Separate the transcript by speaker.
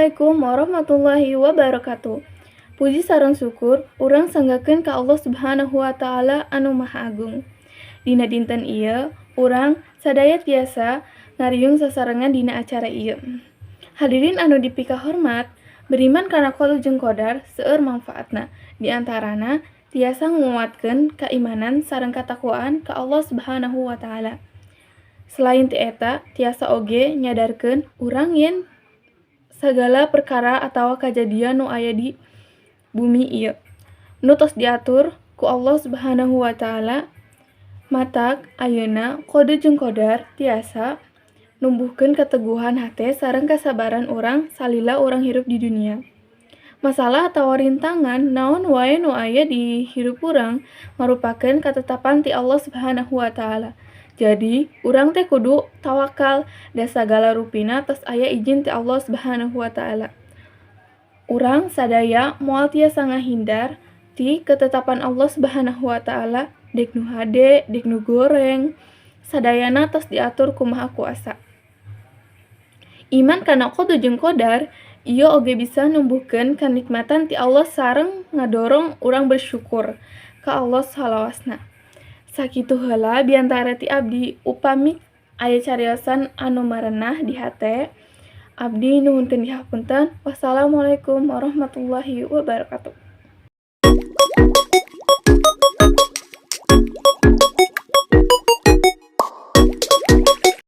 Speaker 1: Assalamualaikum warahmatullahi wabarakatuh. Puji sareng syukur urang sanggakeun ka Allah Subhanahu wa Ta'ala anu Maha Agung. Dina dinten ieu urang sadaya tiasa ngariung sasarengan dina acara ieu. Hadirin anu dipikahormat, beriman kana qada jeung qadar seueur mangfaatna. Di antarana tiasa nguatkeun kaimanan sareng katakwaan ka Allah Subhanahu wa Ta'ala. Selain ti eta, tiasa oge nyadarkeun urang yen sagala perkara atawa kajadian nu aya di bumi ieu nu tos diatur ku Allah Subhanahu wa Ta'ala. Matak ayeuna qada jeung qadar tiasa numbuhkeun keteguhan hate sareng kasabaran urang salila urang hirup di dunia. Masalah atawa rintangan naon wae nu aya di hirup urang marupakeun katetapan ti Allah Subhanahu wa Ta'ala. Jadi, urang teh kudu tawakal, da sagala rupina tos aya ijin ti Allah Subhanahu wa Ta'ala. Urang sadaya moal tiasa ngahindar ti ketetapan Allah Subhanahu wa Ta'ala, dek nu hade, dek nu goreng, sadayana tos diatur ku Maha Kuasa. Iman kana qada jeung qadar ieu oge bisa numbuhkeun kanikmatan ti Allah sareng ngadorong urang bersyukur ka Allah salawasna. Sakitu heula biantara ti abdi, upami aya cariosan anu marenah di hate, abdi nuhunkeun dihapunten. Wassalamualaikum warahmatullahi wabarakatuh.